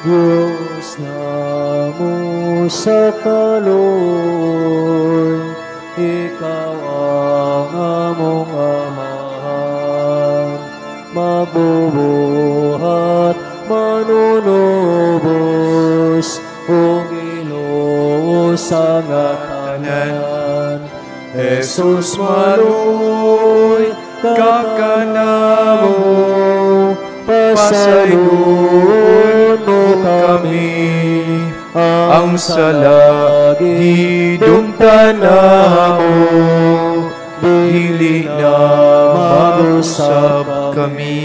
Diyos namo sa kaluoy, Ikaw ang among Amahan, magbubuhat, manunubos, ug Ginoo sa nga tanan. Jesus maluoy kakanamo, pasayloon mo kami. Ang sala gidumtan namo, dili na mag-usab kami.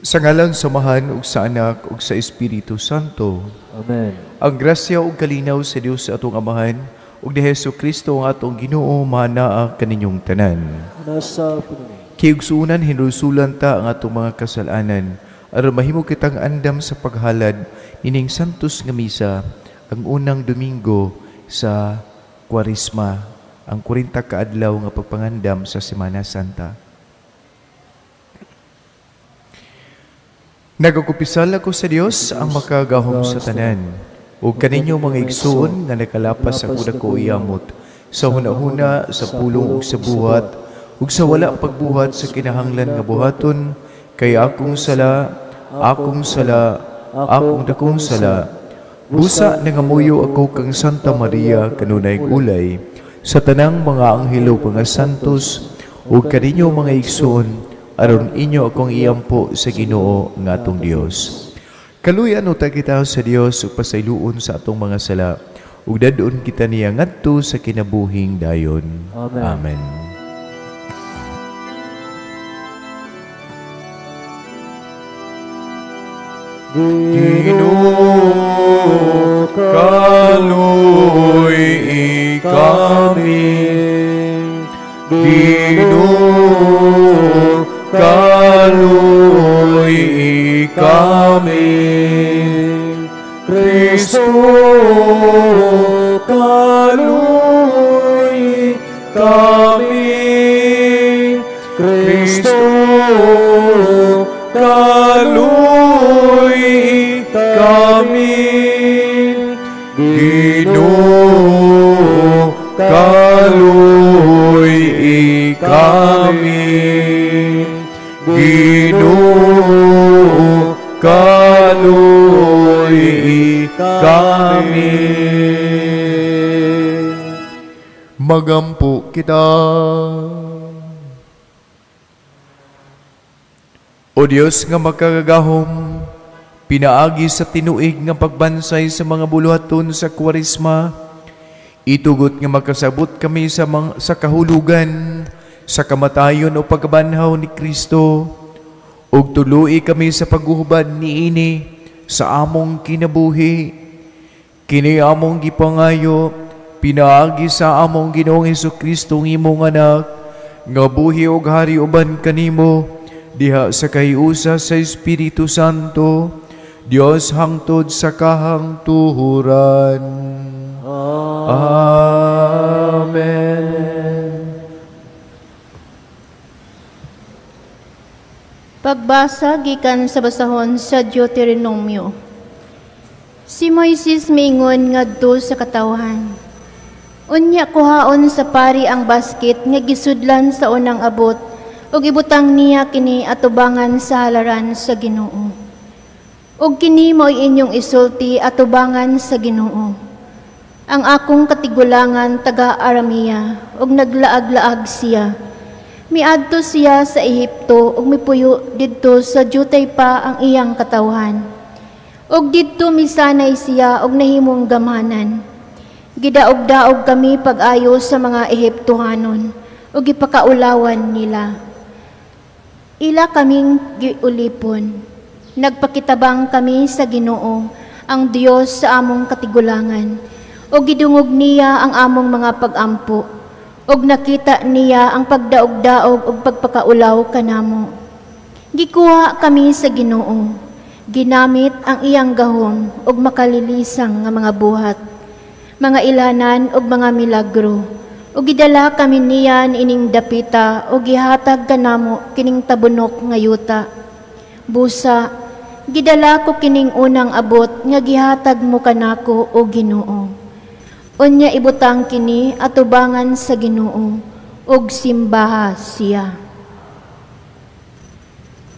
Sa ngalan sa Amahan ug sa Anak ug sa Espiritu Santo. Amen. Ang grasya ug kalinaw sa Dios sa atong Amahan ug ni Hesus Kristo ang atong Ginoo manaa kaninyong tanan. Nasa puno. Kigsunan hinulsulan ta ang atong mga kasalanan aron mahimo kitang andam sa paghalad nining Santos nga Misa ang unang Domingo sa Kwaresma, ang 40 ka adlaw nga pagpangandam sa Semana Santa. Nagakumpisal ako sa Dios ang makagahom sa tanan ug kaninyo mga igsoon nga nakalapas sa dako iyamot sa hunahuna, sa pulong ug sa buhat ug sa wala pagbuhat sa kinahanglan nga buhaton, kay akong sala, akong sala, akong dakong sala. Busa nangamuyo ako kang Santa Maria kanunay ulay sa tanang mga anghelo mga santos ug kaninyo mga igsoon aron inyo akong iampo sa Ginoo nga atong Dios. Kaluyan uta kita sa Dios ug pasayloon sa atong mga sala ug dadon kita niya ngadto sa kinabuhing dayon. Amen. Amen. Ginoo, kaloy kami. Ginoo, kaloy kami. Kristo, kaloy kami. Kristo, kaloy kami. Ginoo, kaloy kami. Ginoo, kaloy kami. Magampo kita. O Dios nga makagagahom, pinaagi sa tinuig nga pagbansay sa mga buluhaton sa Kwaresma, itugot nga makasabot kami sa kahulugan, sa kamatayon o pagkabanhaw ni Kristo, ug tuluy kami sa paghuhubad niini sa among kinabuhi. Kini among gipangayo, pinaagi sa among Ginoong Hesukristo ng imong anak, nga buhi ug hari uban kanimo, diha sa kahiusa sa Espiritu Santo, Dios hangtod sa kahangtuhuran. Amen. Pagbasa gikan sa basahon sa Deuteronomio. Si Moises miingon ngadto sa katawhan. Unya kuhaon sa pari ang basket nga gisudlan sa unang abot ug ibutang niya kini atubangan sa halaran sa Ginoo. Ug kini mao'y inyong isulti atubangan sa Ginoo. Ang akong katigulangan taga Aramea ug naglaag-laag siya. Miadto siya sa Ehipto ug mipuyo didto sa jutay pa ang iyang katawhan. Ug didto misanay siya ug nahimong gamhanan. Gidaog-daog kami pag-ayo sa mga Ehiptohanon ug gipakaulawan nila. Ila kaming giulipon. Nagpakitabang kami sa Ginoo, ang Dios sa among katigulangan, ug gidungog niya ang among mga pagampo, ug nakita niya ang pagdaog-daog ug pagpakaulaw kanamo. Gikuha kami sa Ginoo, ginamit ang iyang gahom ug makalilisang nga mga buhat, mga ilanan ug mga milagro, ug gidala kami niya niining dapita ug gihatag kanamo kining tabunok nga yuta. Busa Gidala ko kining unang abot nga gihatag mo kanako, o Ginoo. Unya ibutang kini atubangan sa Ginoo ug simbaha siya.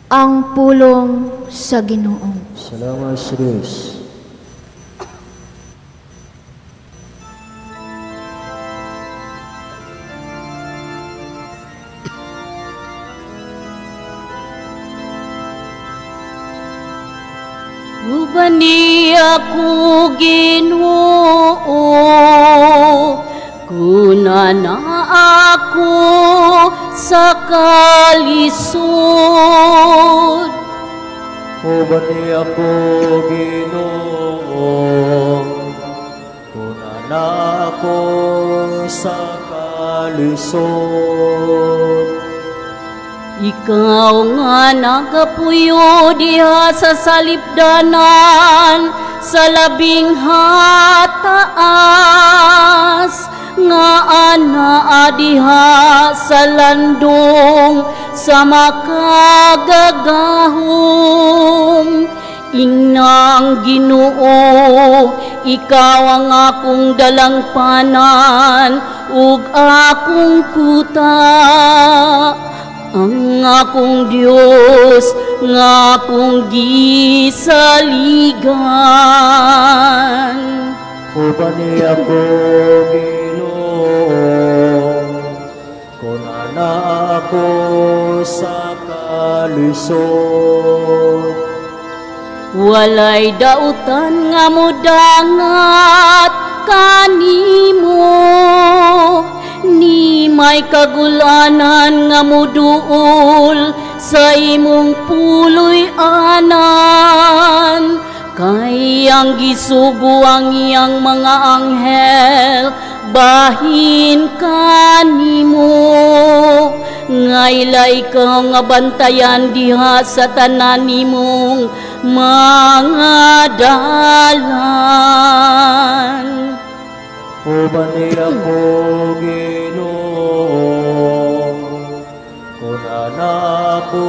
Ang pulong sa Ginoo. Salamat sa Diyos. Uban niya ko Ginoo, kuna na ako sa kalisod. Uban niya ko Ginoo, kuna na ako sa kalisod. Ikaw nga nagapuyo diha sa salipdanan, sa labing hataas, nga anaa diha sa landong sa makagagahom. Ingnang Ginoo, ikaw ang akong dalangpanan ug akong kuta, ang akong Diyos nga akong gisaligan. Uban niya ko Ginoo, kuna na ako sa kalisod. Walay dautan nga mudangat kanimo, ni may kagulanan nga muduol sa imong puloy-anan. Kay ang gisugo ang iyang mga anghel bahin kanimo, nga ila ikaw nga bantayan diha sa tanan nimong mga dalan. Uban niya ko Ginoo, kuna na ako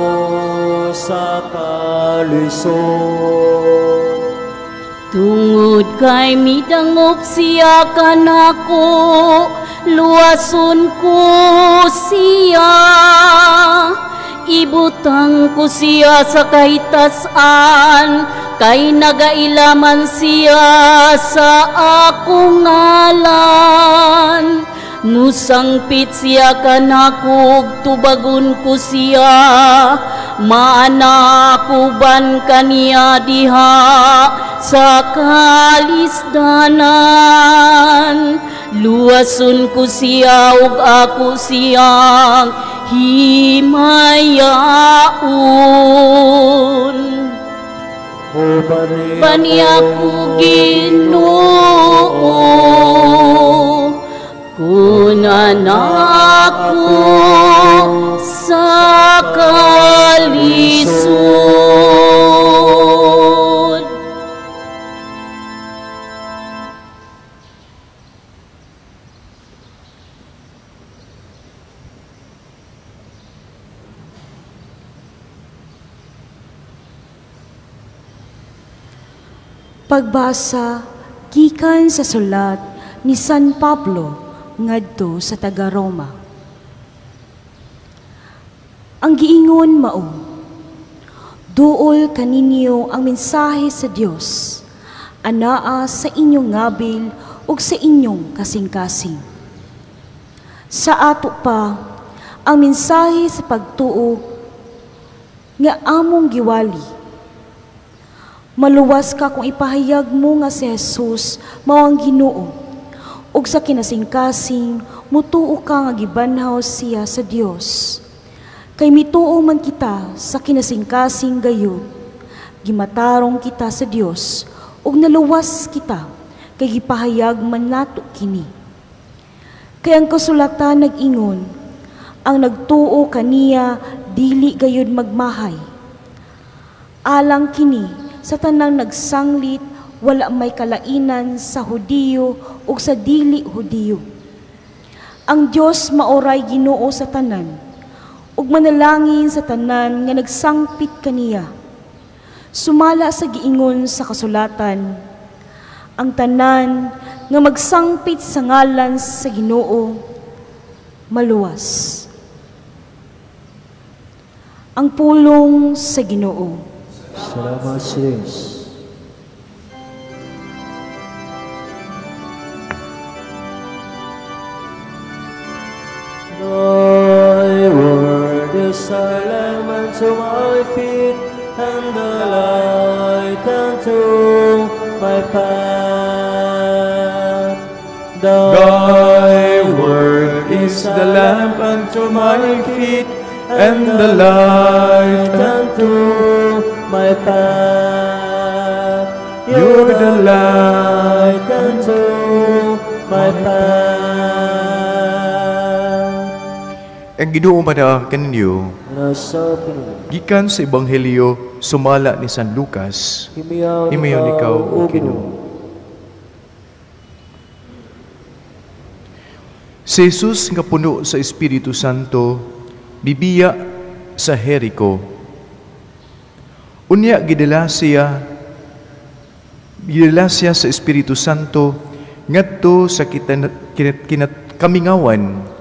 sa kalisod. Tungod kay midangop siya kanako, luwason ko siya. Ibutang ko siya sa kahitasan, kay nagailaman siya sa akong ngalan. Musangpit siya kanako, tubagon ko siya. Maanakuban kaniya diha sa kalisdanan. Luwason ko siya ug ako siyang himayaon. Uban niya ko Ginoo, kuna na ako sa kalisod. Pagbasa gikan sa sulat ni San Pablo ngadto sa taga-Roma. Ang giingon mao, duol kaninyo ang mensahe sa Dios, anaa sa inyong ngabil ug sa inyong kasing-kasing. Sa ato pa, ang mensahe sa pagtuo nga among giwali. Maluwas ka kung ipahayag mo nga si Jesus mao ang Ginoo, ug sa kinasingkasing mutuo ka nga gibanhaw siya sa Dios. Kay mituo man kita sa kinasingkasing gayud, gimatarong kita sa Dios ug naluwas kita kay gipahayag man nato kini. Kay ang kasulatan nag-ingon, ang nagtuo kaniya dili gayud magmahay. Alang kini sa tanang nagsanglit, wala may kalainan sa Hudiyo ug sa dili Hudiyo. Ang Dios maoray Ginoo sa tanan, ug manalangin sa tanan nga nagsangpit kaniya. Sumala sa giingon sa kasulatan, ang tanan nga magsangpit sa ngalan sa Ginoo maluwas. Ang pulong sa Ginoo. Salamat sa Diyos. Thy word is a lamp unto my feet, and a light unto my path. Thy word is the lamp unto my feet, and the light unto my path. You're the light unto my path. Ang Ginoo manaa kaninyo. Gikan sa Ebanghelyo sumala ni San Lucas. Himayaw ikaw, O Ginoo. Si Jesus nga puno sa Espiritu Santo bibiya sa Jericho. Unya gidala siya sa Espiritu Santo ngadto sa kamingawan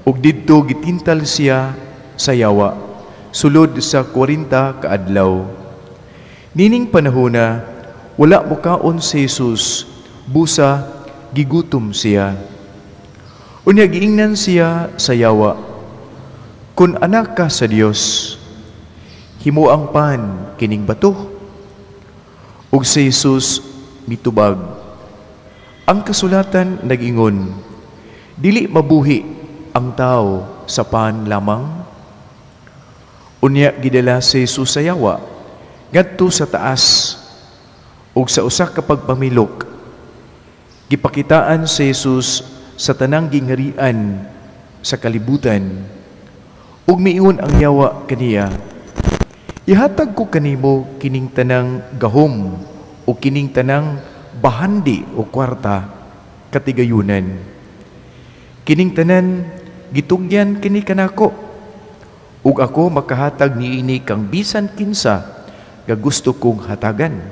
ug didto gitintal siya sa yawa sulod sa 40 ka adlaw. Nining panahona wala mokaon si Jesus, busa gigutom siya. Unya giingnan siya sa yawa, "Kun anak ka sa Dios, himuang pan kining bato." Ug si Jesus mitubag, "Ang kasulatan nag-ingon, dili mabuhi ang tao sa pan lamang." Unya gidala si Jesus sa yawa ngadto sa taas, ug sa usa ka pagpamilok gipakitaan si Jesus sa tanang gingharian sa kalibutan. Ug miingon ang yawa kaniya, "Ihatag ko kanimo kining tanang gahom o kining tanang bahandi o kwarta katigayunan. Kining tanan gitugyan kini kanako, ug ako makahatag niini kang bisan kinsa nga gusto kong hatagan.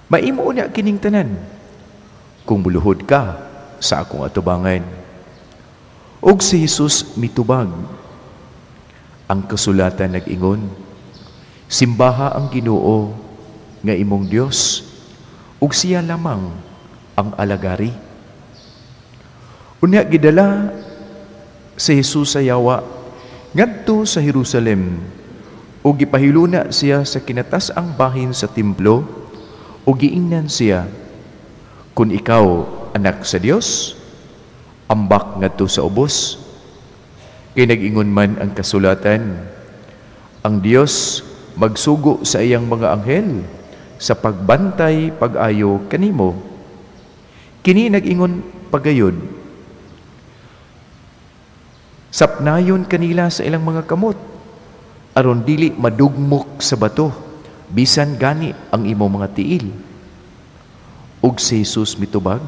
Maimo unya kining tanan kung muluhod ka sa akong atubangan." Og si Jesus mitubag, "Ang kasulatan nag-ingon, simbaha ang Ginoo nga imong Dios, ug siya lamang ang alagari." Unya gidala si Jesus sa yawa ngadto sa Jerusalem, ug gipahiluna siya sa kinatas-ang bahin sa templo, ug giingnan siya, "Kun ikaw anak sa Dios, ambak ngadto sa ubos." Kay nag-ingon man ang kasulatan, ang Dios magsugo sa iyang mga anghel sa pagbantay pag-ayo kanimo. Kini nag-ingon pagayod, sapnayon kanila sa ilang mga kamot, aron dili madugmok sa bato, bisan gani ang imong mga tiil. Ug si Jesus mitubag,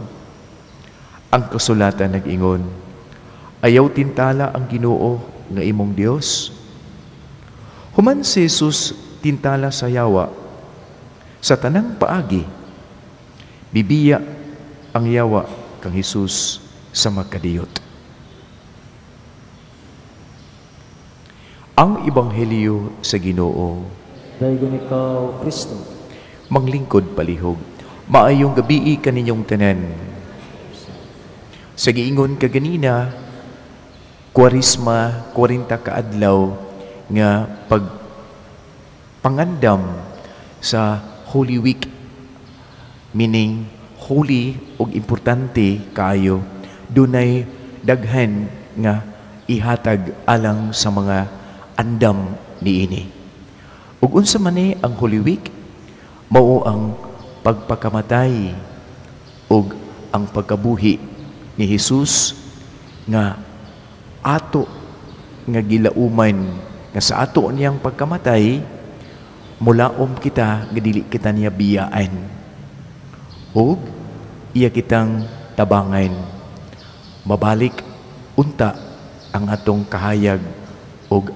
ang kasulatan nag-ingon, ayaw tintala ang Ginoo nga imong Dios. Human si Jesus tintala sa yawa sa tanang paagi, bibiya ang yawa kang Jesus sa makadiyot. Ang Ebanghelyo sa Ginoo. Daygon ikaw, Kristo. Manglingkod palihog, maayong gabii kaninyong tanan. Sa giingon kaganina, Kwarisma, 40 kaadlaw nga pagpangandam sa Holy Week, meaning holy ug importante kaayo, dunay daghan nga ihatag alang sa mga andam niini. Ug unsa man ni ang Holy Week? Mao ang pagpakamatay ug ang pagkabuhi ni Jesus nga ato nga gilauman, nga sa ato niyang pagkamatay mulaom kita nga dili kita niya biyaan ug iya kitang tabangan, mabalik unta ang atong kahayag ug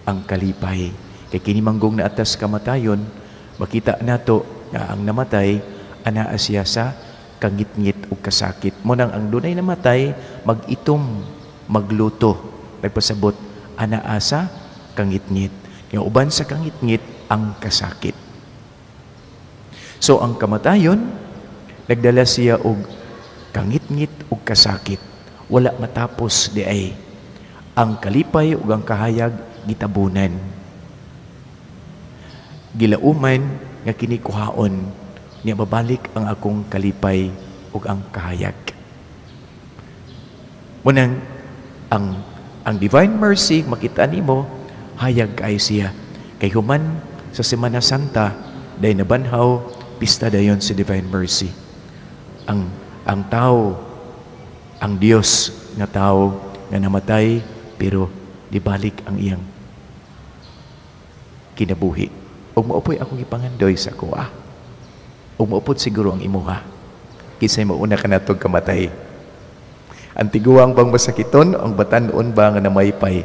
ang kalipay. Kay kini manggong na atas kamatayon, Makita nato nga ang namatay anaa siya sa kangitngit ug kasakit. Mo nang ang dunay namatay mag-itom, magluto, nagpasabot anaa sa kangitngit. Nga uban sa kangitngit ang kasakit. So ang kamatayon nagdala siya og kangitngit ug kasakit. Wala matapos di ay ang kalipay ug ang kahayag gitabunan. Gilauman nga kini kuhaon niya babalik ang akong kalipay ug ang kahayag. Munang ang divine mercy makita nimo hayag kay siya kay human sa Semana Santa day nabanhaw pista dayon si divine mercy. Ang tao, ang Dios nga tao nga namatay pero dibalik ang iyang kinabuhi. Ug maopoy akong ipangandoy sa kuha. Ug maupod siguro ang imuha. Kinsay mauna ka natog kamatay. Ang tiguang bang masakiton, ang batan-on ba nga namaypay?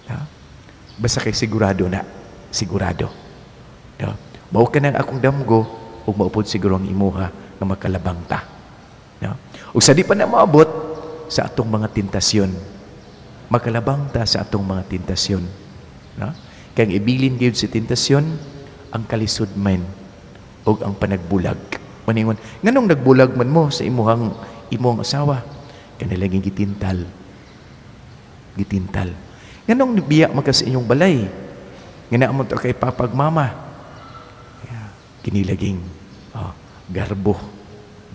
Ha? Basta kay sigurado na. Sigurado. No? Mao ka nang akong damgo, ug maupod siguro ang imuha nga makalabang ta. No? Ug sa di pa na maabot sa atong mga tentasyon. Makalabang ta sa atong mga tentasyon. No? Kay ang ibilin gyud sa tentasyon, ang kalisod man ug ang panagbulag. Maningon, nganong nagbulag man mo sa imuhang imong asawa? Kanila gitintal. Gitintal. Nganong biya man ka sa inyong balay? Nga naa mo to kay papag mama. Yeah. Kinilaging garbo.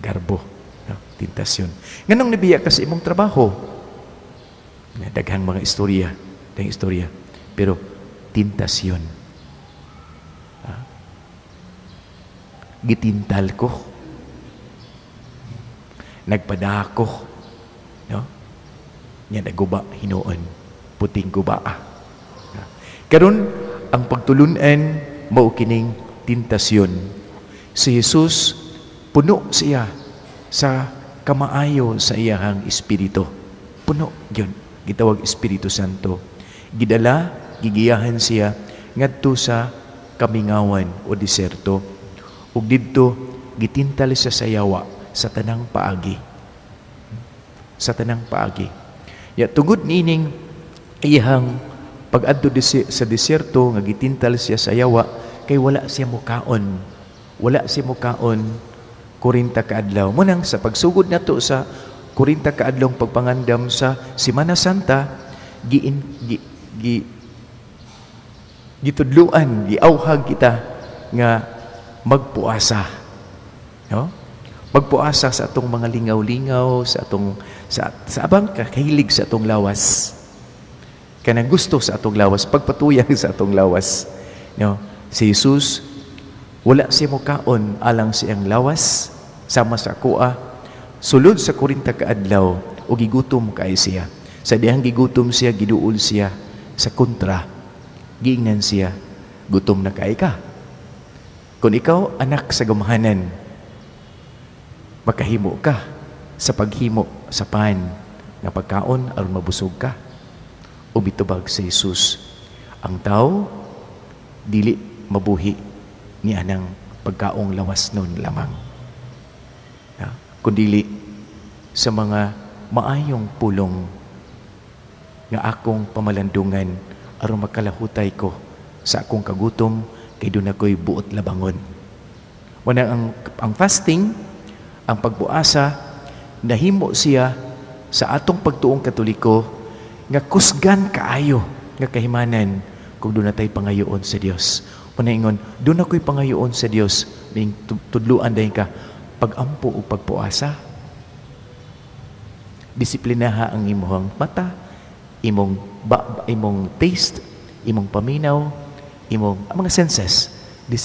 Garbo. No? Tentasyon. Nganong nibiya ka sa imong trabaho? Daghang mga istorya. Daghang istorya. Pero tentasyon. Gitintal ko. Nagpadako. No? Nya naguba hinuon. Puting guba. Karon ang pagtulunan mao kining tentasyon. Si Jesus puno siya sa kamaayo sa iyahang espiritu. Puno gyud gitawag Espiritu Santo. Gidala, gigiyahan siya ngadto sa kamingawan o diserto. Ug didto gitintal siya sa yawa sa tanang paagi. Sa tanang paagi. Ya tungod niining iyang pag-adto sa diserto nga gitintal siya sa yawa kay wala siya mukaon. Wala siya mukaon 40 ka adlaw. Munang sa pagsugod nato sa 40 ka adlong pagpangandam sa Semana Santa, gitudluan, giauhag kita nga magpuasa. No? Magpuasa sa atong mga lingaw-lingaw, sa atong sa abang kahilig sa atong lawas. Kanang gusto sa atong lawas, pagpatuyang sa atong lawas. No? Si Jesus wala siya mukaon alang siyang lawas sama sa akoa. Sulod sa 40 ka adlaw o gigutom kay siya. Sa dihang gigutom siya, giduol siya sa kontra. Giingnan siya, gutom na kay ka. Kung ikaw anak sa gamhanan, makahimo ka sa paghimo sa pan nga pagkaon aron mabusog ka. O mitubag sa Jesus, ang tao dili mabuhi ni anang pagkaong lawas nun lamang. Ya, kundili sa mga maayong pulong nga akong pamalandungan aron makalahutay ko sa akong kagutom kay doon ako'y buot labangon. Wala ang fasting, ang pagbuasa, nahimo siya sa atong pagtuong Katoliko nga kusgan kaayo nga kahimanan kung doon natay pangayoon sa Dios. Panaingon, doon ako'y pangayoon sa Dios, ning tudluan dahin ka pagampo o pagpuasa. Disiplinaha ang imong mata, imong imong taste, imong paminaw, imong ang mga senses.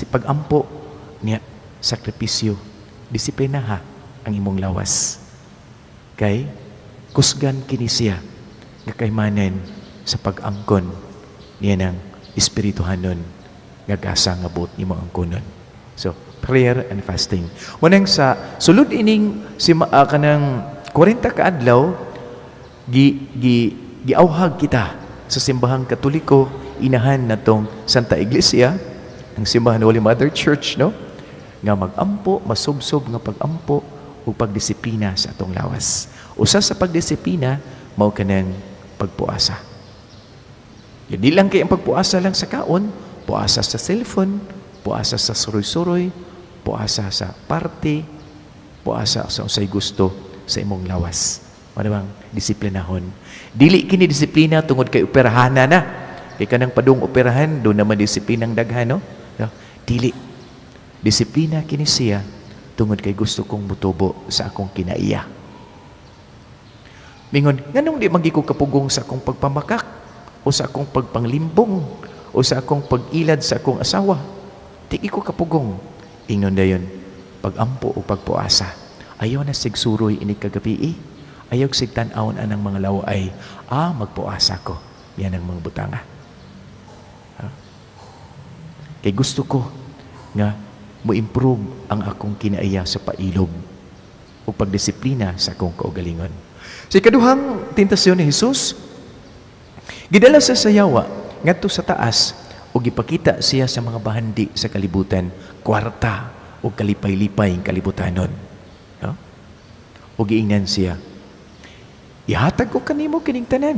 Pagampo niya sakripisyo, disiplinaha ang imong lawas. Kay kusgan kini siya nga kaymanan sa pag-angkon niya ng espirituhanon nga gasa nga buot nimo angkonon. So, prayer and fasting. Unang sa sulod ining si kanang 40 ka adlaw giauhag kita sa simbahang Katoliko inahan natong Santa Iglesia Ang simbahan Holy Mother Church, no? Nga magampo, masubsob nga pagampo ug pagdisiplina sa atong lawas. Usa sa pagdisiplina mao kanang pagpuasa. Di lang kay ang pagpuasa lang sa kaon, puasa sa cellphone, puasa sa suroy-suroy, puasa sa party, puasa sa unsay gusto sa imong lawas. Ano bang disiplinahon? Dili kini disiplina tungod kay operahana na. Kay kanang padung operahan, doon naman disiplinang daghan, no? No? Dili. Disiplina kini siya tungod kay gusto kong mutubo sa akong kinaiya. Mingon, nganong di magi ko kapugong sa akong pagpamakak o sa akong pagpanglimbong o sa akong pag-ilad sa akong asawa? Di ko kapugong. Ingon dayon, pagampo o pagpuasa. Ayaw na sigsuroy ini kagabi eh. Ayaw sigtan-awon anang mga laway. Ah, magpuasa ko. Yan ang mga butanga. Ha? Kay gusto ko nga mo-improve ang akong kinaiya sa pailob o pagdisiplina sa akong kaugalingon. Sa ikaduhang tentasyon ni Jesus, gidala sa sayawa ngadto sa taas o gipakita siya sa mga bahandi sa kalibutan, kwarta o kalipay-lipay ang kalibutanon. No? O giingnan siya, ihatag ko kanimo kining tanan.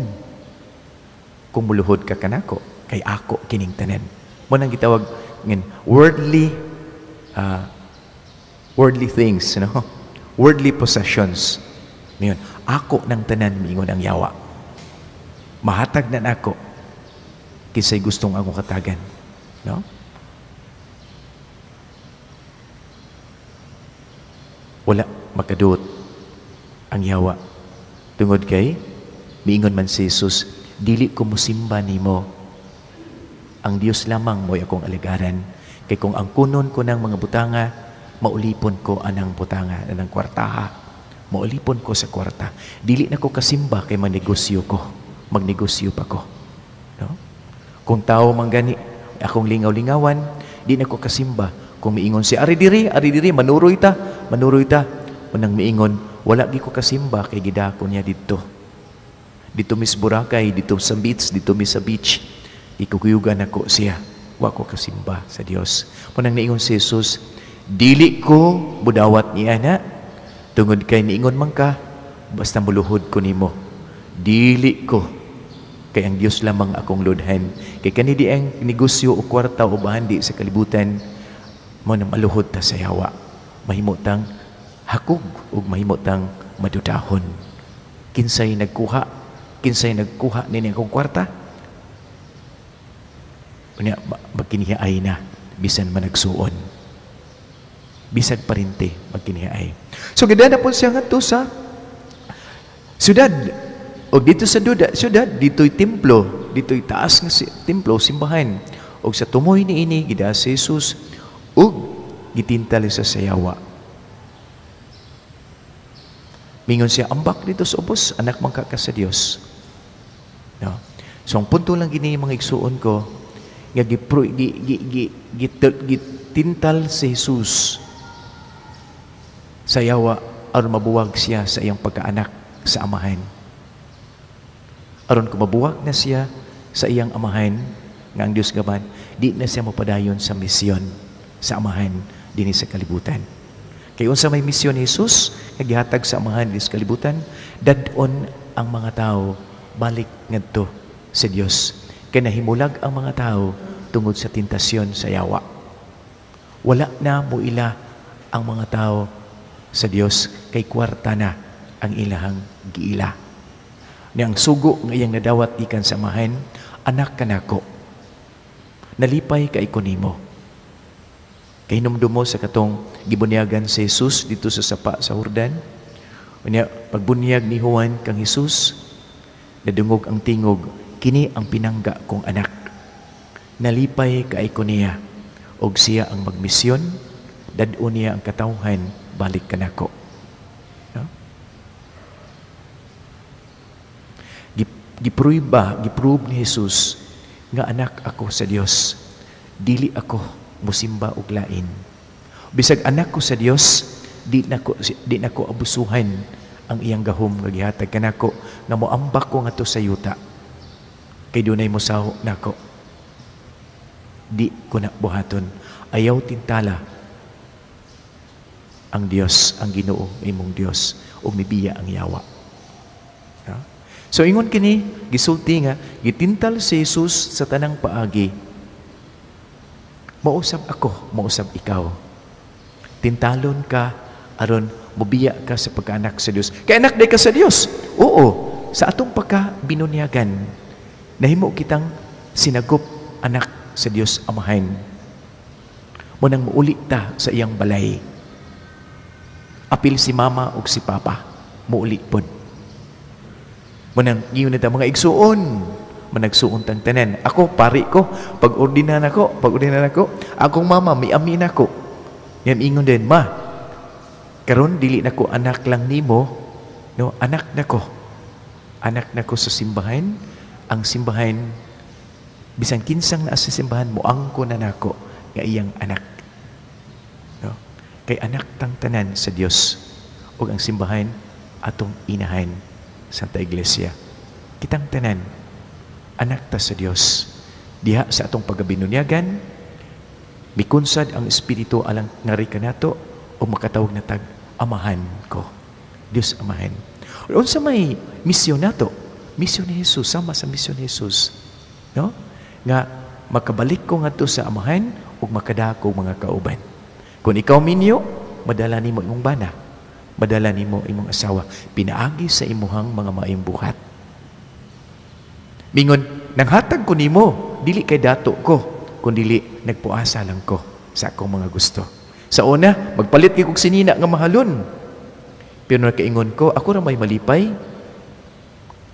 Kung muluhod ka kanako, kay ako kining tanan. Mo nang gitawag ngin worldly worldly things, no? Worldly possessions. Ngayon, ako ng tanan miingon ang yawa. Mahatag na nako kinsay gustong akong katagan, no? Wala makaduot ang yawa. Tungod kay miingon man si Jesus, dili ko mosimba nimo. Ang Dios lamang mo'y akong alagaran. Kay kung ang kunon ko ng mga butanga, maulipon ko anang butanga, anang kwartaha. Maulipon ko sa kwarta. Dili na ko kasimba kay magnegosyo ko. Magnegosyo pa ko. No? Kung tao man gani, akong lingaw-lingawan, di na ko kasimba. Kung miingon si ari diri, manuroy ta, manuroy ta. Unang miingon, wala gi ko kasimba kay gidako niya didto. Dito mis Boracay, dito sa beach, dito mis sa beach. Ikukuyugan ako siya. Wa ko kasimba sa Dios. Munang niingon si Jesus, dili ko budawat niya na. Tungod kay niingon man ka, basta muluhod ko nimo. Dili ko. Kay ang Dios lamang akong lodhan. Kay kani di ang negosyo o kwarta o bahandi sa kalibutan, mo na maluhod ta sa yawa. Mahimo tang hakog ug mahimo tang madudahon. Kinsay nagkuha? Kinsay nagkuha nini akong kwarta? Unya magkinihaay na bisan managsuon. Bisag parinte magkinihaay. So gidana po siya ngadto sa syudad. Og dito sa syudad, dito'y templo, dito'y taas nga templo, simbahan. Og sa tumoy niini gida si Jesus ug gitintal sa sayawa. Mingon siya, ambak dito sa ubos, anak man ka sa Dios. No? So ang punto lang gini mga igsuon ko, nga gitintal si Jesus sa yawa aron mabuwag siya sa iyang pagkaanak sa amahan. Aron kung mabuwag na siya sa iyang amahan nga ang Dios gaban, di na siya mapadayon sa misyon sa amahan dinhi sa kalibutan. Kay unsa may misyon ni Jesus nga gihatag sa amahan dinhi sa kalibutan, dad-on ang mga tao balik ngadto sa Dios. Kay nahimulag ang mga tao tungod sa tentasyon sa yawa. Wala na muila ang mga tao sa Dios kay kwarta na ang ilahang giila. Ni ang sugo nga iyang nadawat gikan sa amahan, anak kanako, nalipay kay ko nimo. Kay hinumdumo sa katong gibunyagan si Jesus dito sa sapa sa Jordan. Unya pagbunyag ni Juan kang Jesus, nadungog ang tingog, kini ang pinangga kong anak. Nalipay kay ko niya, og siya ang magmisyon, dad-on niya ang katawhan, balik kanako. No? Giprove ni Jesus nga anak ako sa Dios. Dili ako musimba og lain. Bisag anak ko sa Dios, di nako abusuhan ang iyang gahom nga gihatag kanako nga moambak ko ngadto sa yuta. Kay dunay mosaho nako. Di ko na buhaton. Ayaw tintala ang Dios, ang Ginoo, imong Dios, ug mibiya ang yawa. Ha? So ingon kini, gisulti nga gitintal si Jesus sa tanang paagi. Mausab ako, mausab ikaw. Tintalon ka aron mobiya ka sa pagkaanak sa Dios. Kay anak day ka sa Dios. Oo, sa atong pagka binunyagan, nahimo kitang sinagop anak sa Dios Amahan. Mo nang muuli ta sa iyang balay. Apil si mama ug si papa, muuli pod. Mo nang giyon ta mga igsuon, managsuon tang tanan. Ako pari ko, pag-ordinan ako, akong mama miamin ako. Yan ingon din, ma, karon dili nako anak lang nimo, no, anak nako. Anak nako sa simbahan, ang simbahan bisan kinsang naa sa simbahan moangko na nako nga iyang anak. No? Kay anak tang tanan sa Dios ug ang simbahan atong inahan, Santa Iglesia. Kitang tanan anak ta sa Dios. Diha sa atong pagabinunyagan, mikunsad ang Espiritu alang ngari kanato o makatawag na tag Amahan ko. Dios Amahan. Unsa may misyon nato? Misyon ni Jesus, sama sa misyon ni Jesus. No? Nga makabalik ko ngadto sa Amahan ug makadako mga kauban. Kung ikaw minyo, madala nimo imong bana, madala nimo imong asawa, pinaagi sa imuhang mga maayong buhat. Mingon, nanghatag ko nimo, dili kay dato ko, kundili nagpuasa lang ko sa akong mga gusto. Sa una, magpalit kay kog sinina nga mahalon. Pero nakaingon ko, ako ra may malipay.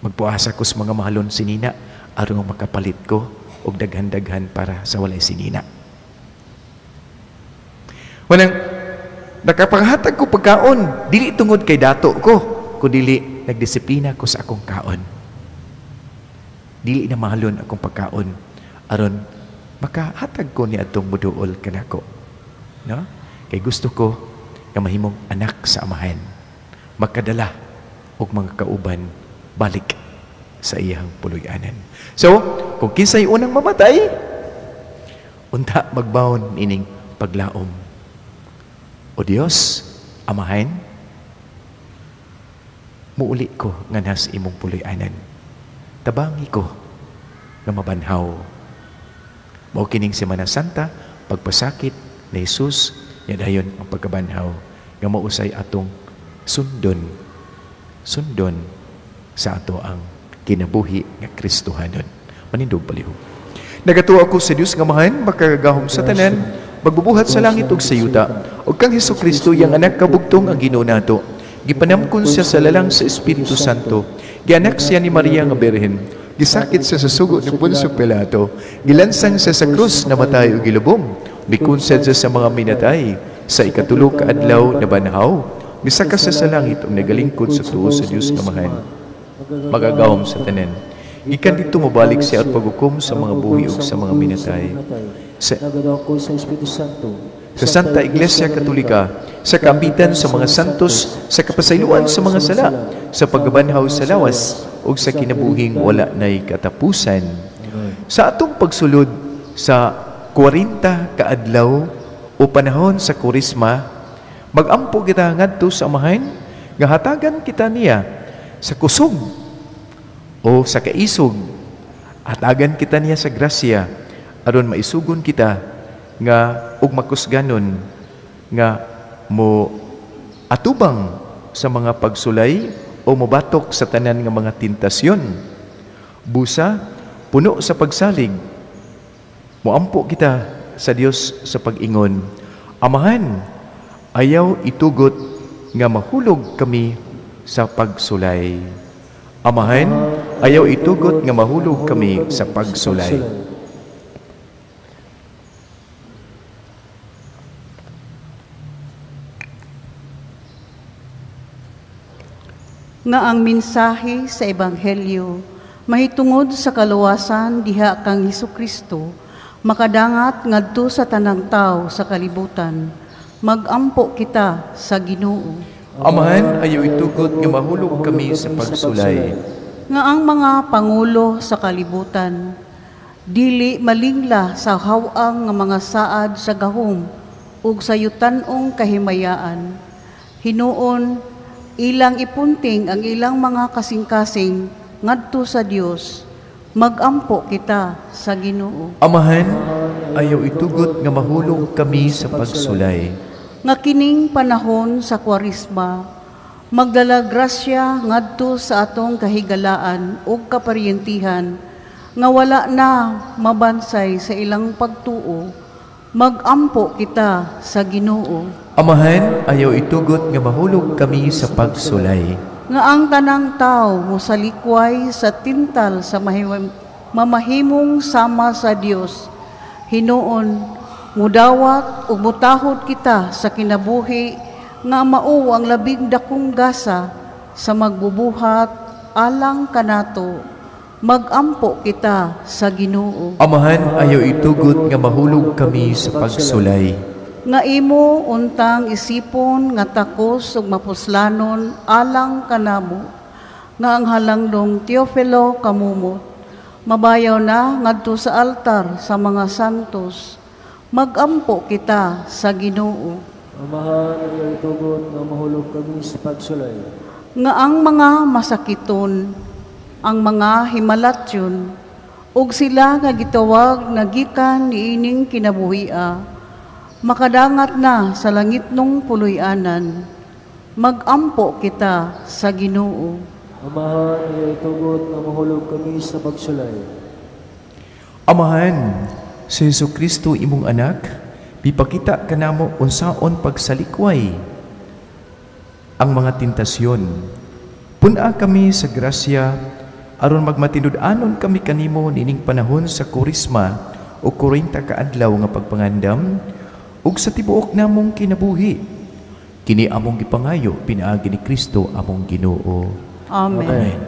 Magpuasa ko sa mga mahalon sinina aron makapalit ko og daghan-daghan para sa walay sinina. Wanang nakapanghatag ko pagkaon, dili tungod kay dato ko, kundili nagdisiplina ko sa akong kaon. Dili na mahalon akong pagkaon aron makahatag ko ni atong muduol kanako. No? Kay gusto ko nga mahimong anak sa Amahan, makadala og mga kauban balik sa iyang puloy-anan. So, kung kinsay unang mamatay, unta magbaon ining paglaom. O Dios, Amahan, muuli ko nga nas imong puloy-anan. Tabangi ko nga mabanhaw. Mao kining Semana Santa, pagpasakit ni Jesus, nya dayon ang pagkabanhaw nga mausay atong sundon sa ato ang kinabuhi nga Kristohanon. Manindog palihog. Nagatuo ako sa Dios nga Amahan, makagagahom sa tanan, magbubuhat sa langit ug sa yuta, ug kang Hesukristo iyang anak kabugtong ang Ginoo nato. Gipanamkon siya sa lalang sa Espiritu Santo. Gianak siya ni Maria nga Birhen. Gisakit siya sa sugo ni Poncio Pilato. Gilansang siya sa krus, namatay ug gilubong. Mikunsad siya sa mga minatay. Sa ikatulo ka adlaw nabanhaw. Misaka siya sa langit ug nagalingkod sa tuo sa Dios nga Amahan, magagahom sa tanan. Gikan didto mobalik siya at paghukom sa mga buhi ug sa mga minatay. Sa sa Espiritu Santo, sa Santa Iglesia Katolika, sa kaambitan sa mga santos, sa kapasayloan sa mga sala, sa pagkabanhaw sa lawas, ug sa kinabuhing wala nay katapusan. Sa atong pagsulod sa 40 kaadlaw o panahon sa Kurisma, magampo kita ngadto sa Amahan nga hatagan kita niya sa kusog o sa kaisog. Hatagan kita niya sa grasya aron maisugon kita nga ug makusganon nga mo atubang sa mga pagsulay o mobatok sa tanan nga mga tentasyon. Busa puno sa pagsalig, moampo kita sa Dios sa pag-ingon, Amahan, ayaw itugot nga mahulog kami sa pagsulay. Amahan, ayaw itugot nga mahulog kami sa pagsulay. Nga ang mensahe sa Ebanghelyo mahitungod sa kaluwasan diha kang Hesukristo makadangat ngadto sa tanang tawo sa kalibutan. Magampo kita sa Ginoo. Amahan, ayaw itugot nga mahulog kami sa pagsulay. Nga ang mga pangulo sa kalibutan Dili malingla sa haw-ang nga mga saad sa gahom ug sa yutan-ong kahimayaan. Hinuon, ilang ipunting ang ilang mga kasing-kasing ngadto sa Dios. Magampo kita sa Ginoo. Amahan, ayaw itugot nga mahulog kami sa pagsulay. Nga kining panahon sa Kwaresma, magdala grasya ngadto sa atong kahigalaan ug kaparyentihan nga wala na mabansay sa ilang pagtuo. Magampo kita sa Ginoo. Amahan, ayaw itugot nga mahulog kami sa pagsulay. Nga ang tanang tao mosalikway sa tintal sa mamahimong sama sa Dios. Hinuon, mudawat ug mutahod kita sa kinabuhi nga mao ang labing dakong gasa sa magbubuhat alang kanato. Magampo kita sa Ginoo. Amahan, ayaw itugot nga mahulog kami sa pagsulay. Nga imo untang isipon nga takos ug mapuslanon alang kanamo, nga ang halangdong Teofilo kamumot mabayaw na ngadto sa altar sa mga santos. Magampo kita sa Ginoo. Amahan, ayaw itugot nga mahulog kami sa pagsulay. Nga ang mga masakiton, ang mga himalatyon, ug sila nga gitawag nga gikan niining kinabuhia, makadangat na sa langitnong puloy-anan. Magampo kita sa Ginoo. Amahan, ayaw itugot nga mahulog kami sa pagsulay. Amahan, sa Jesu Kristo imong anak, ipakita kanamo unsaon pagsalikway ang mga tentasyon. Pun-a kami sa grasya aron magmatinud-anon kami kanimo nining panahon sa Kurisma o 40 ka adlaw nga pagpangandam ug sa tibuok namong kinabuhi. Kini among gipangayo pinaagi ni Kristo among Ginoo. Amen. Amen.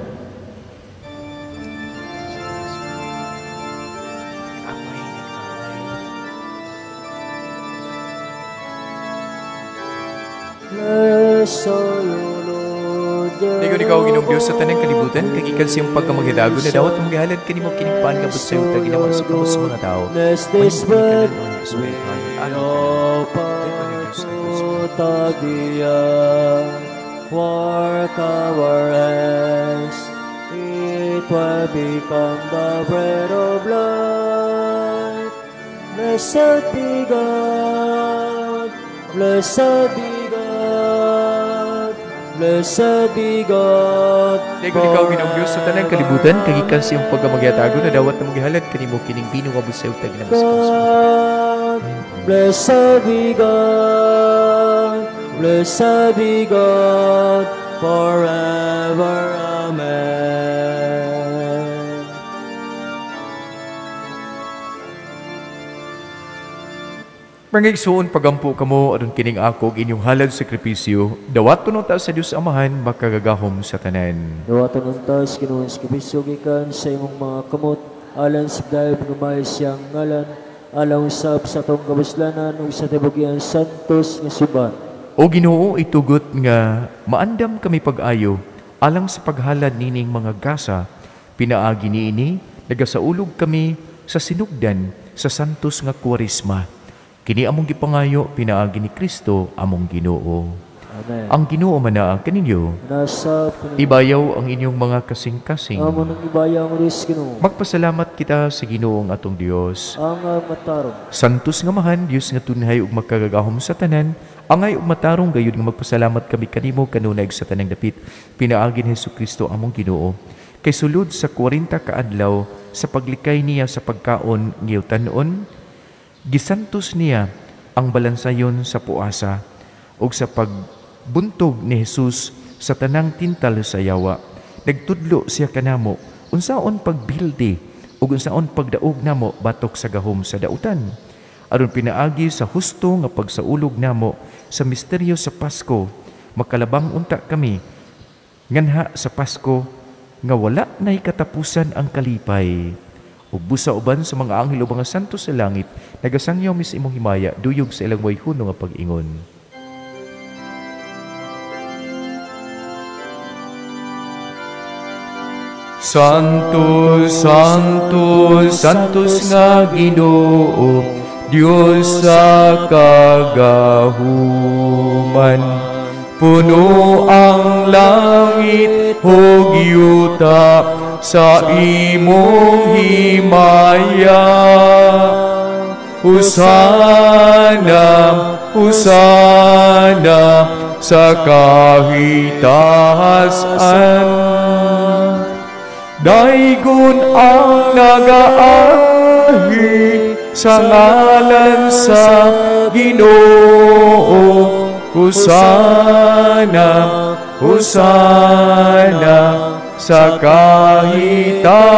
Dayon ikaw, Ginoong Dios, sa tanang kalibutan, kag ikan siyang pagkamaghidago na dawat mong gihalad kanimo kining pan nga sa yuta ginawa sa kamot sa mga tao. Bless this bread we offer to thee, work our hands, it will become the bread of life. Blessed be God, blessed be God, blessed be God. Dayon ikaw, Ginoong Dios, sa tanang kalibutan, kag ikan siyang pagkamaghitago na dawat na mong gihalad kanimo kining bino nga sa yuta ginawa sa kamot sa mga tao. Blessed be God, blessed be God, forever. Amen. Mga igsoon, pagampo kamo aron kining ako ug inyong halad sakripisyo, dawaton unta sa Dios Amahan makagagahom sa tanan. Dawaton unta sa Ginoong sakripisyo gikan sa imong mga kamot, alang sa dayab nga may siyang ngalan, alang usab sa atong kabuslanan ug sa tibugian santos nga simbahan. O Ginoo, itugot nga maandam kami pag-ayo alang sa paghalad nining mga gasa, pinaagi niini nagasaulog kami sa sinugdan sa santos nga Kuwaresma. Kini among gipangayo pinaagi ni Kristo among Ginoo. Amen. Ang Ginoo manaa kaninyo. Nasa Ibayaw ang inyong mga kasing-kasing. Amo nang ibayaw ang Diyos Ginoo. Magpasalamat kita sa Ginoong atong Dios. Ang matarong. Santos nga mahan, Dios nga tunhay ug makagagahom sa tanan, angay ug matarong gayud nga magpasalamat kami kanimo kanunay sa tanang dapit, pinaagi ni Hesukristo among Ginoo. Kay sulod sa 40 ka adlaw sa paglikay niya sa pagkaon ngiyutan-on, gisantos niya ang balansayon sa puasa ug sa pagbuntog ni Jesus sa tanang tintal sa yawa. Nagtudlo siya kanamo unsaon pagbildi ug unsaon pagdaog namo batok sa gahom sa dautan. Aron pinaagi sa husto nga pagsaulog namo sa misteryo sa Pasko, makalabang unta kami nganha sa Pasko nga wala nay katapusan ang kalipay. Ug busa uban sa mga anghel o mga santo sa langit, nagasangyaw mis imong himaya, duyog sa ilang way huno nga pag-ingon. Santo, Santo, Santos nga Ginoo, Dios sa kagahuman. Puno ang langit ug yuta sa imong himaya. Hosana, Hosana sa kahitasan. Daygon ang nagaanhi sa ngalan sa Ginoo. Hosana, Hosana sa kahitasan.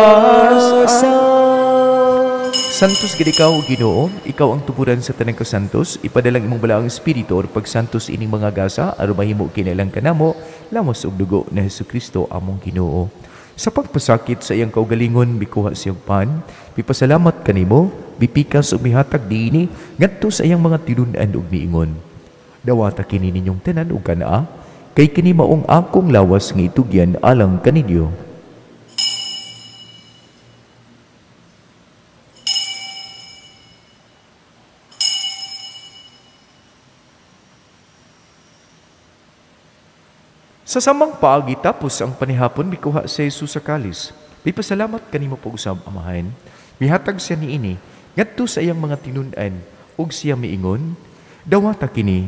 Santos gid ikaw, Ginoo, ikaw ang tuburan sa tanang kasantos, ipadalang imong balaang espiritu or pagsantos ining mga gasa aron mahimo kinalang kanamo lawas ug dugo ni Hesukristo among Ginoo. Sa pagpasakit sa iyang kaugalingon, mikuha siyang pan, mipasalamat kanimo, mipikas ug mihatag niini ngadto sa iyang mga tinun-an ug miingon. Dawata kini ninyong tanan ug kanaa, kay kini maong akong lawas nga itugyan alang kaninyo. Sa samang paagi tapos ang panihapon, mikuha si Jesus sa kalis. Mipasalamat kanimo pag-usab, Amahan. Mihatag siya niini ngadto sa iyang mga tinun-an ug siya miingon, dawata kini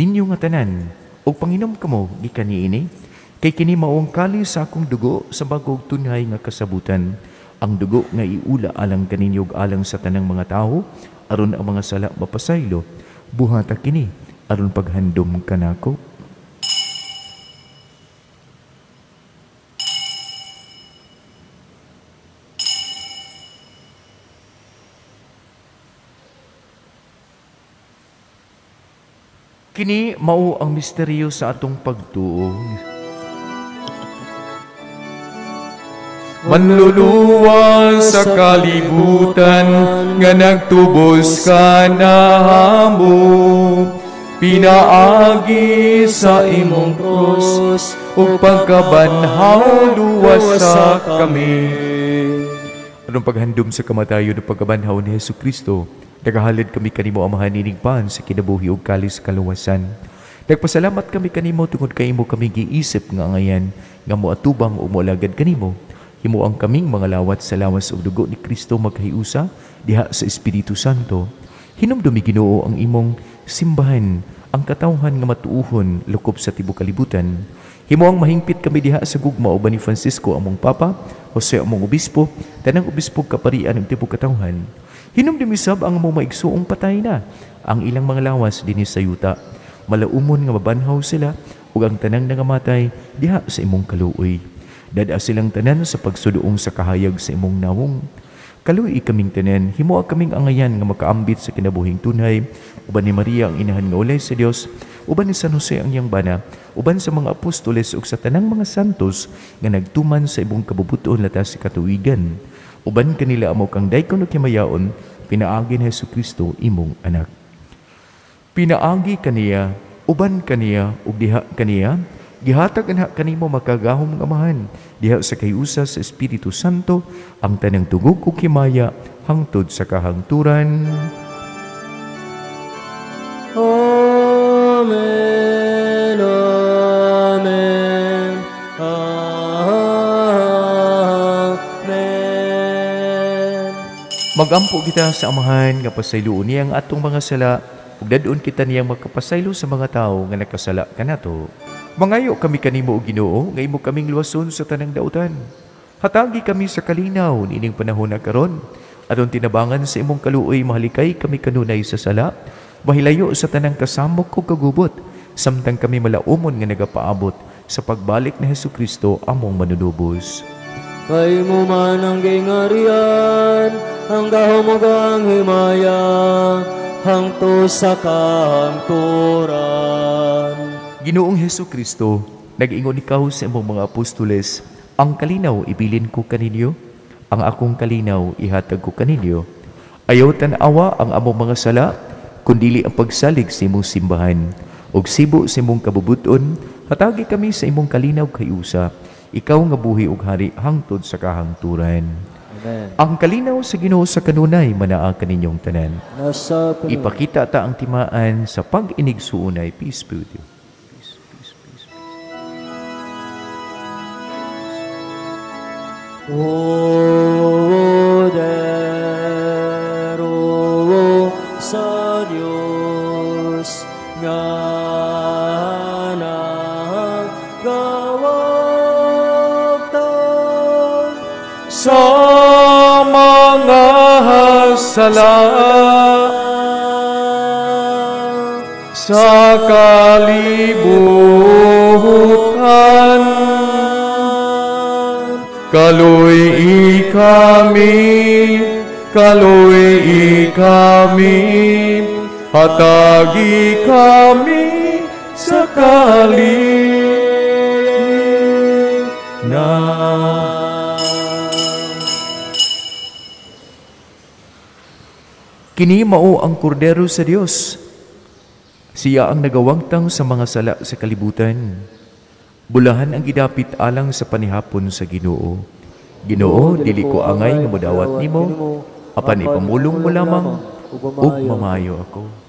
ninyo nga tanan ug panginom kamo gikan niini, kay kini mao ang kalis sa akong dugo sa bag-ong tunhay nga kasabutan, ang dugo nga iula alang kaninyo ug alang sa tanang mga tawo aron ang mga sala mapasaylo. Buhata kini aron paghandom kanako. Kini mao ang misteryo sa atong pagtuo. Manluluwas sa kalibutan nga nagtubos kanamo, pinaagi sa imong krus ug pagkabanhaw luwas sa kami. Anong paghandom sa kamatayon ug pagkabanhaw ni Hesukristo, nagahalad kami kanimo Amahan ining pan sa kinabuhi ug kalis kaluwasan. Nagpasalamat kami kanimo tungod kay imo kami giisip nga angayan nga moatubang ug moalagad kanimo. Himo ang kaming mga lawat sa lawas ug dugo ni Kristo magkahiusa diha sa Espiritu Santo. Hinumdumi Ginoo ang imong simbahan, ang katawhan nga matuohon lukob sa tibuok kalibutan. Himo ang mahingpit kami diha sa gugma uban ni Francisco among Papa, Jose among Obispo, tanang obispo kaparian ug tibuok katawhan. Hinumdumi sab ang among maigsuong patay na, ang ilang mga lawas dinhi sa yuta. Malaumon nga mabanhaw sila ug ang tanang nangamatay diha sa imong kaluoy. Dada silang tanan sa pagsuduong sa kahayag sa imong nawong. Kaluoy kaming tanan, himoa kaming angayan nga makaambit sa kinabuhing tunay, uban ni Maria ang inahan nga ulay sa Dios, uban ni San Jose ang iyang bana, uban sa mga apostoles ug sa tanang mga santos nga nagtuman sa imong kabubuton latas sa katuwigan. Uban kanila amo kang daykon ug himayaon, pinaagi ni Hesukristo imong anak. Pinaagi kaniya, uban kaniya ug diha kaniya, gihatag anha kanimo makagahom nga Amahan, diha sa kahiusa sa Espiritu Santo, ang tanang tugog ug himaya hangtod sa kahangturan. Amen. Amen. Amen. Magampo kita sa Amahan nga pasayloon niya ang atong mga sala ug dadon kita niyang makapasaylo sa mga tawo nga nakasala kanato. Mangayo kami kanimo o Ginoo nga imo kaming luwason sa tanang dautan. Hatagi kami sa kalinaw niining panahon na karon aron tinabangan sa imong kaluoy mahalikay kami kanunay sa sala, mahilayo sa tanang kasamok ug kagubot, samtang kami malaumon nga nagapaabot sa pagbalik ni Hesukristo among manunubos. Kay mo man ang gingarian, ang gahom ug ang himaya, hangtod sa kahangturan. Ginoong Hesukristo, nag-ingon ikaw sa imong mga apostoles, ang kalinaw ibilin ko kaninyo, ang akong kalinaw ihatag ko kaninyo. Ayaw tan-awa ang among mga sala, kundili ang pagsalig sa imong simbahan. Og sibo sa imong kabubuton, hatagi kami sa imong kalinaw kayusa. Ikaw nga buhi ug hari hangtod sa kahangturan. Amen. Ang kalinaw sa Ginoo sa kanunay manaa kaninyong tanan. Nasa kanunay. Ipakita ta ang timaan sa pag-inigsuonay. Peace be with you. Peace, peace, peace, peace. O dero sa Dios nga nagawagtan sa mga sala sa kalibutan, kaluy-i kami, kaluy-i kami, hatagi kami sa kalinaw. Kini mao ang kordero sa Dios. Siya ang nagawangtang sa mga sala sa kalibutan. Bulahan ang gidapit alang sa panihapon sa Ginoo. Ginoo, dili ko angay nga modawat nimo, apan ipamulong mo lamang ug mamayo ako.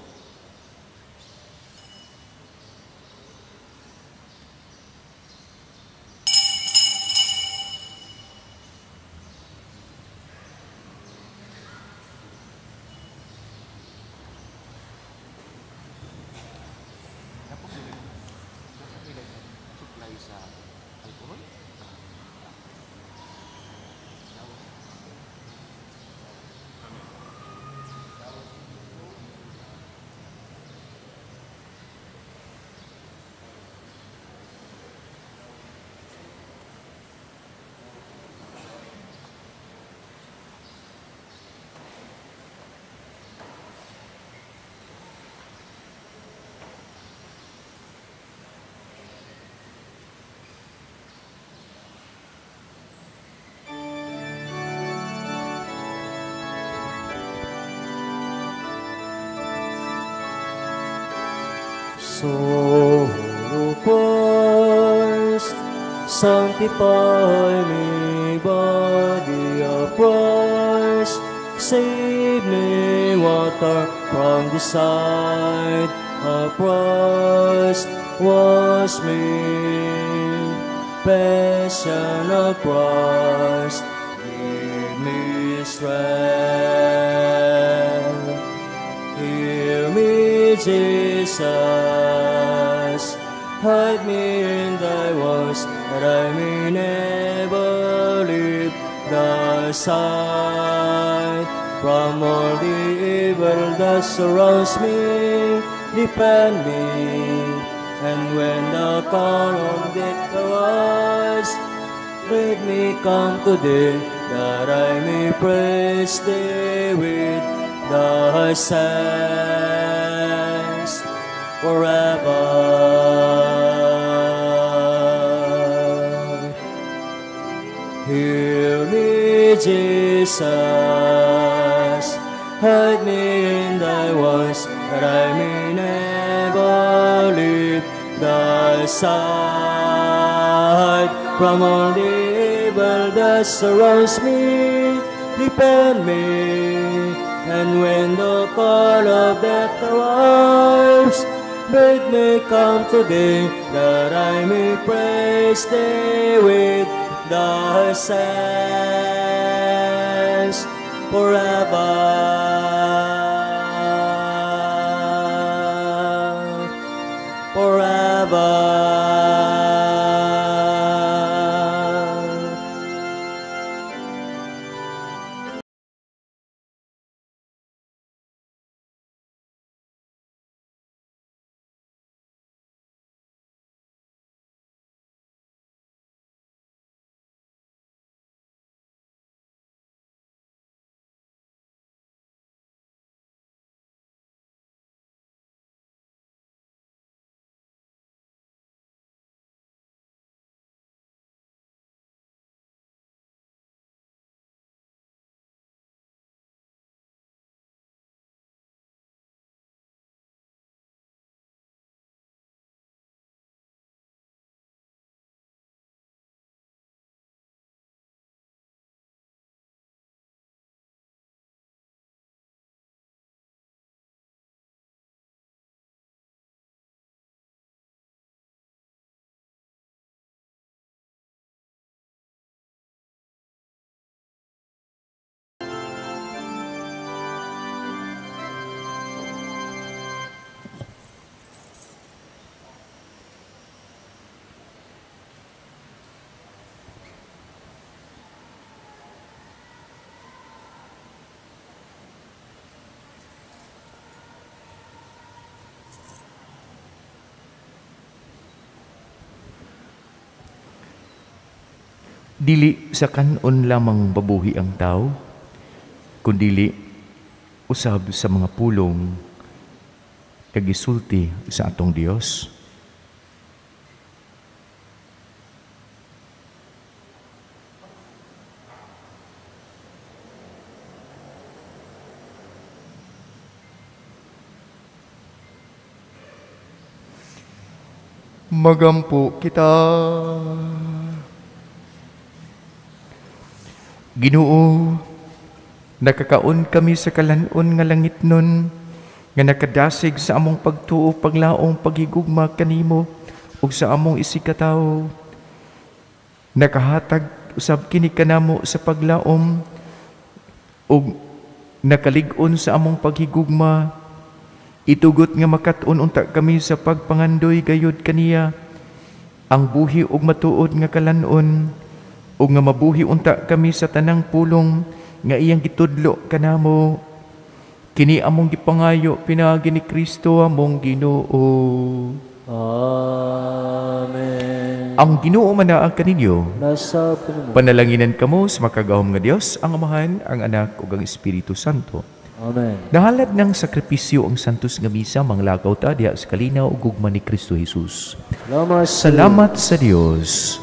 So, Christ, sanctify me, body of Christ, save me, water from the side of Christ, wash me, passion of Christ, give me strength. Hear me, Jesus, hide me in thy words, that I may never leave thy side. From all the evil that surrounds me, defend me. And when the call of death arrives, let me come to thee, that I may praise thee with thy saints forever. Hear me, Jesus, hide me in thy words, that I may never leave thy side. From all the evil that surrounds me, defend me. And when the call of death arrives, bid me come to thee, that I may praise thee with thy saints forever. Forever. Dili sa kanon lamang mabuhi ang tao, kundili usab sa mga pulong kagisulti sa atong Dios. Magampo kita. Ginoo, nakakaon kami sa kalan-on nga langit nun, nga nakadasig sa among pagtuo, paglaong, paghigugma kanimo ug sa among isigkatawo. Nakahatag usab kini kanamo sa paglaom ug nakalig-on sa among paghigugma. Itugot nga makat-on unta kami sa pagpangandoy gayud kaniya ang buhi ug matuod nga kalan-on, ug nga mabuhi unta kami sa tanang pulong nga iyang gitudlo kanamo. Kini among gipangayo pinaagi ni Kristo among Ginoo. Amen. Ang Ginoo manaa kaninyo. Nasa kanimo. Panalanginan kamo sa makagagahom nga Dios, ang Amahan, ang Anak ug ang Espiritu Santo. Amen. Nahalad ng sakripisyo ang santos nga misa, manglakaw ta diha sa kalinaw ug gugma ni Kristo Jesus. Salamat Salamat sa Dios.